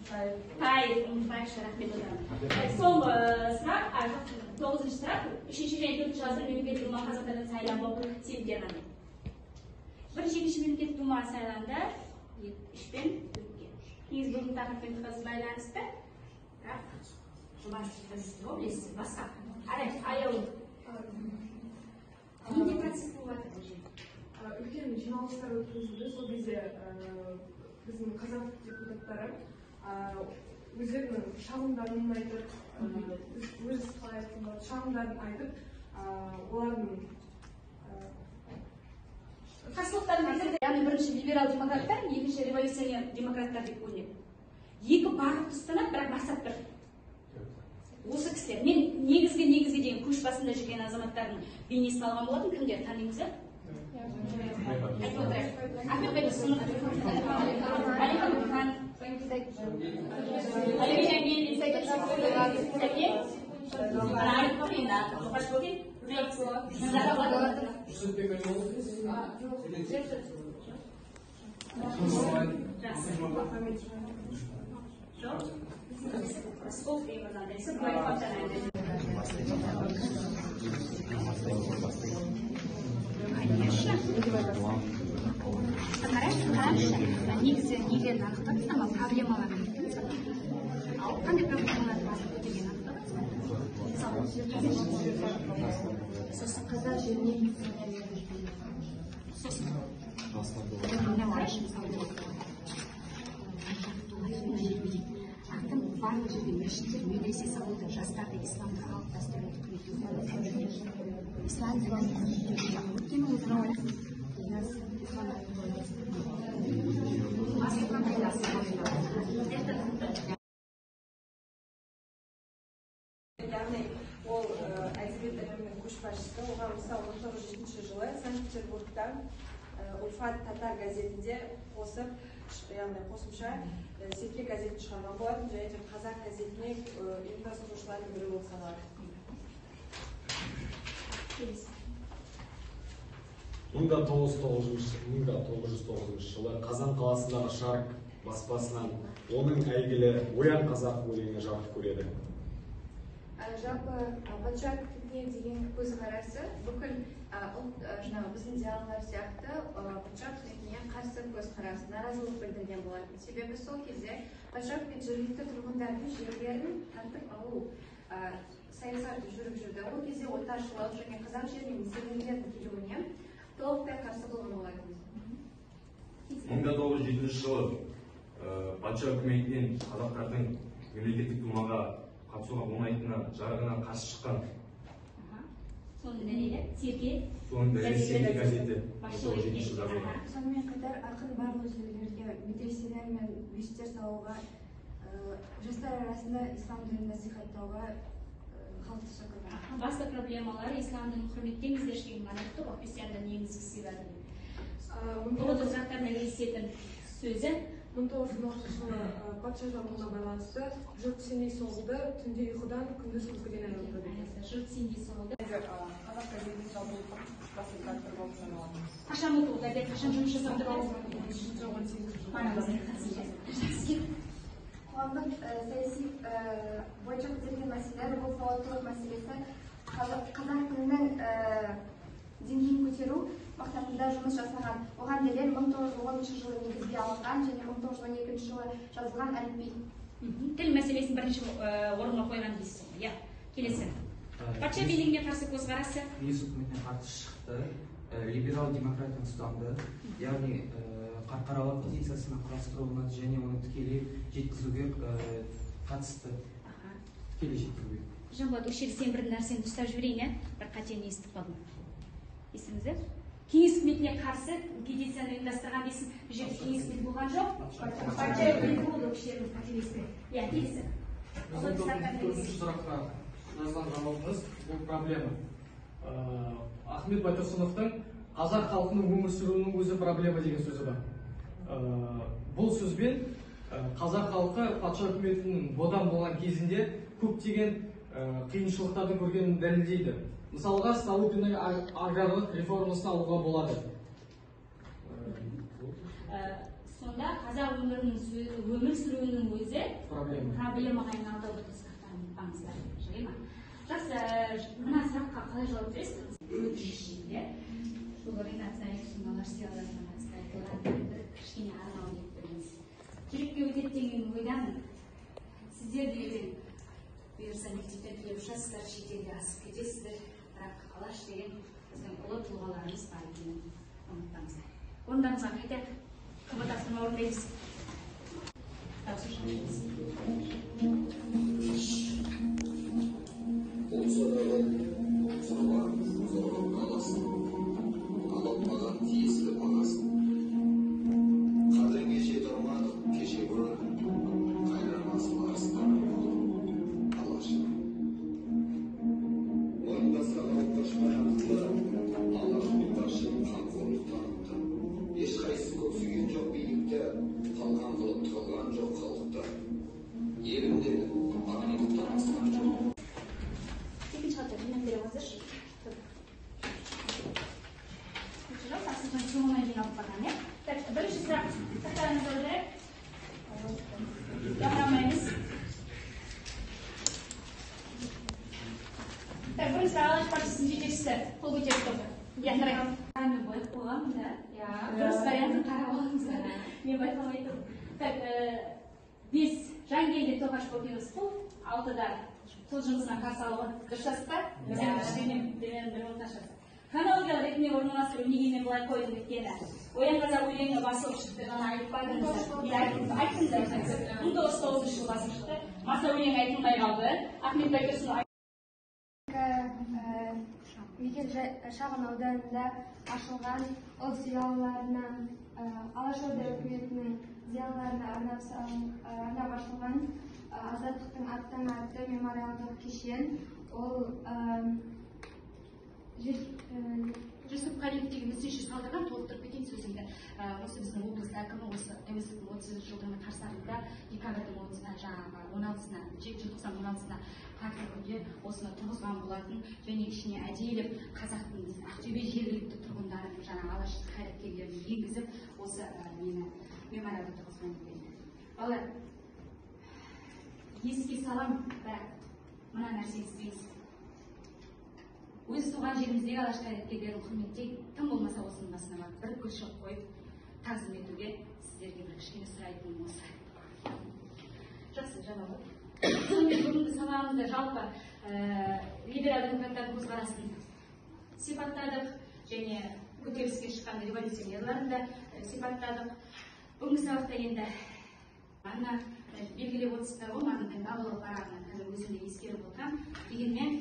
Таев, ұмытпайықшы, рахмет одан. Соңғы сұрақ, 9-шы сұрақ, 3-ші және 4-ші ғасыр мемлекеттік дума қазақтардан сайланбау себептері қандай? Бірінші, екінші мемлекеттік думаға сайланды, 3 пен 4-ке. Негізі бүгінгі тақырыппен тығыз байланысты, бірақ жұбасыз ғой, білесіз, басқа. Аяулым. Нендей процесс болып жатыр бұл жерде? Үлкен жиналыстар өткізілді, сол кезде біздің қазақ депутаттары өздерінің шағымдарын айтып, өз қалай айтсам болады, шағымдарын айтып, олардың қарсылықтарын білдірді. Яғни бірінші либерал демократтар, екінші революционер демократтар деп бөлінеді. Екі бағыт ұстанады, бірақ мақсат бір. Осы кісілер. Мен негізгі деген көш басында жүрген азаматтардың бейнесін алған болатын. Кімдер танимыз ба? Айтып отырайық. Ахмет Байтұрсынов, Әлихан Бөкейхан, Әліби Жангелдин, Сәкен, ана айтып тұр енді аты. Мұқаш Бөкен, Жүсіпбек Аймауытов. Жақсы. Жоқ. Рысқұлов деген мырзаның дәлесі былай қойып. Конечно. Қараңызшы, негізі нелерін анықтадыңыз, ана проблемаларын айттыңыз ба? Ал қандай проблемаларды басып көтергенін анықтадыңыз ба? Мысалы, сосын қазақ жеріне миссионерлерді жіберу. Сосын қарашы, мысалы, ақын барлық жерде мешіттер, медресе салуды, жастарды исламды халық дәстүрлерді құрметтеуге, ислам дінін құрметтеуге шақыру. Өйткені ол заманда басты қандай. Яғни ол әдебиет ілімінің көшбасшысы. Оған мысалы 1907 жылы Санкт-Петербургта Ульфат татар газетінде қосып, яғни қосымша Серке газетін шығарған болатын және де Қазақ газетіне ұйымдастырушылардың бірі болып саналады. 1909 жылы Қазан қаласындағы Шарк баспасынан оның әйгілі «Оян қазақ» өлеңі жарық көреді. Жалпы патша үкіметіне деген көзқарасы бүкіл ұлт, жаңағы біздің зиялылар сияқты патша үкіметіне қарсы көзқарас, наразылық білдірген болатын. Себебі сол кезде патша үкіметі жергілікті тұрғындардың жерлерін тартып алу саясаты жүріп жүрді. Ол кезде отаршылық және қазақ жеріне миссионерлердің келуіне толықтай қарсы болған болатын. 1907 жылы патша үкіметінен қазақтардың мемлекеттік думаға қатысуға болмайтынына жарғына қарсы шыққан. Соның дәлелі Серке. Соның дәлелі Серке газеті. Басшылық еткен. Сонымен қатар ақын барлық жерлерге медреселер мен мешіттер салуға, жастар арасында ислам дінін насихаттауға халықты шақырған. Басты проблемалары ислам дінін құрметтеңіздер деген мағына айтты ғой, христиан дінін енгізгісі келеді. Ұлы сұрақтарына кездесетін сөзі. 1916 жылы патша жарлығына байланысты жұрт сендей соғылды, түнде ұйқыдан, күндіз күлкіден айырылды деген. Жұрт сендей соғылды. Қазақ газетінің жалпы ұлттық бас редакторы болып саналады. Қашан болды ол газет, қашан жұмыс жасап тұрды? 1918 жылы. Қоғамдық саяси бойынша көтерілген мәселелер бұл сауаттылық мәселесі, қазақ тілінің деңгейін көтеру мақсатында жұмыс жасаған. Оған дәлел 1910 жылы негізге алынған және 1912 жылы жазылған әліпби. Тіл мәселесін бірінші орынға қойған дейсіз ғой. Иә, келесі. Патша билігіне қарсы көзқарасы. Кеңес үкіметіне қарсы шықты, либерал демократияны ұстанды, яғни Қарқаралы петициясына құрастырылуына және оны тікелей жеткізуге қатысты. Тікелей жеткізуге. Жанболат, осы жерде сен бір нәрсені дұрыстап жіберейін, ә? Бір қатені естіп қалдым. Естідіңіз бе? Кеңес үкіметіне қарсы петицияны ұйымдастырған дейсің. Бұл жерде кеңес үкіметі болған жоқ. Патша үкіметі болды, осы жерде қателесті. Иә, келесі. Біздің төртінші сұраққа жазған жауабымыз бұл проблема. Ахмет Байтұрсыновтың қазақ халқының өмір сүруінің өзі проблема деген сөзі бар. Бұл сөзбен қазақ халқы патша үкіметінің бодан болған кезінде көптеген қиыншылықтарды көргенін дәлелдейді. Мысалға, Столыпиннің аграрлық реформасын алуға болады. Сонда қазақ өмірінің өмір сүруінің өзі проблемаға айналды. Бұл сұрақтан ұмытпаңыздар, жарай ма? Жақсы, мына сұраққа қалай жауап бересіз? Өтініш, иә? Олардың национализм алаш зиялыларына қатысты айтылған бір кішкене арнау деп біліңіз. Жүрекке өтеді деген ойдамын. Сіздер де ертең бұйырса мектептен түлеп ұшасыздар, шетелге асып кетесіздер, бірақ алаш деген біздің ұлы тұлғаларымыз бар екенін ұмытпаңыздар. Орындарыңызға қайтайық. Кім тапсырма орындаймыз? Болса дағы құрбан зорлық қаласын, ала алмаған тиесілі бағасын. Қадіріңе жете алмадық кеше бұрын, қайран асыл арыстан алашым. Мойындаса алып қашпай атты, алаш қолбасшы қамқорлық танытты. Ешқайсысы көксеген жоқ билікті, қалқан қылып тығылған жоқ халықты. Елім деді, адамдықтан асқан жоқ. Екінші хатты жинап бере қойыңыздаршы. Тапсырманың соңына жиналып қалған, иә? Так, бірінші сұрақ. Сақтарыңызды отырайық. Жамырамаймыз. Так, бірінші сұрақ. Алаш партиясының жетекшісі қол көтеріп тұрды. Иә, қарай. Мен бояп қойғанмын да. Иә, дұрыс вариантын қарап алыңыздар. Мен байқамай тұрмын. Так, 5 Жангелді Тоқаш Бөкен Рысқұлов, 6-да сол жұмысына қарсы алуға дұрыс жазып па? Хронологиялық ретінде орналастыру неге мен былай қойдым өйткені Оян қазақ өлеңі басылып шықты, жаңа айтпадыңыздар. Айттыңыздар, 1909 жылы басылып шықты. Маса өлеңі айтылмай қалды. Ахмет Байтұрсынов Мекен шағын ауданында ашылған ұлт зиялыларына, Алашорда үкіметінің зиялыларына арнап ашылған Азаттықтың аттаны атты мемориалдық кешен. Ол Жүсіп Қалиев деген мүсінші салдырған, толықтырып кетейін сөзімді. Осы біздің облыс әкімі осы тәуелсіздіктің 30 жылдығына қарсаңында декабрьдің жаңағы 16-сына, желтоқсан 16-сына қарсы күнде осыны тұрғызған болатын. Және ішіне әдейілеп қазақтың Ақтөбе жергілікті тұрғындарын, жаңағы алаш қайраткерлерін енгізіп, осы нені мемориалды тұрғызған екен. Балалар, еске салам, бірақ мына нәрсені істеңіз. Өз туған жеріміздегі алаш қайраткерлерін құрметтей, тым болмаса осының басына барып бір гүл шоқ қойып тағзым етуге сіздерге бір кішкене сұрайтыным осы. Жақсы, жабалы. Сонымен бүгінгі сабағымызда жалпы либерал демократтардың көзқарасын сипаттадық және көтеріліске шыққан революционерлерді да сипаттадық. Бүгінгі сабақта енді ана белгілеп отырсыздар ғой, маған бабалау парағына қазір өзім де ескеріп отырамын. Дегенмен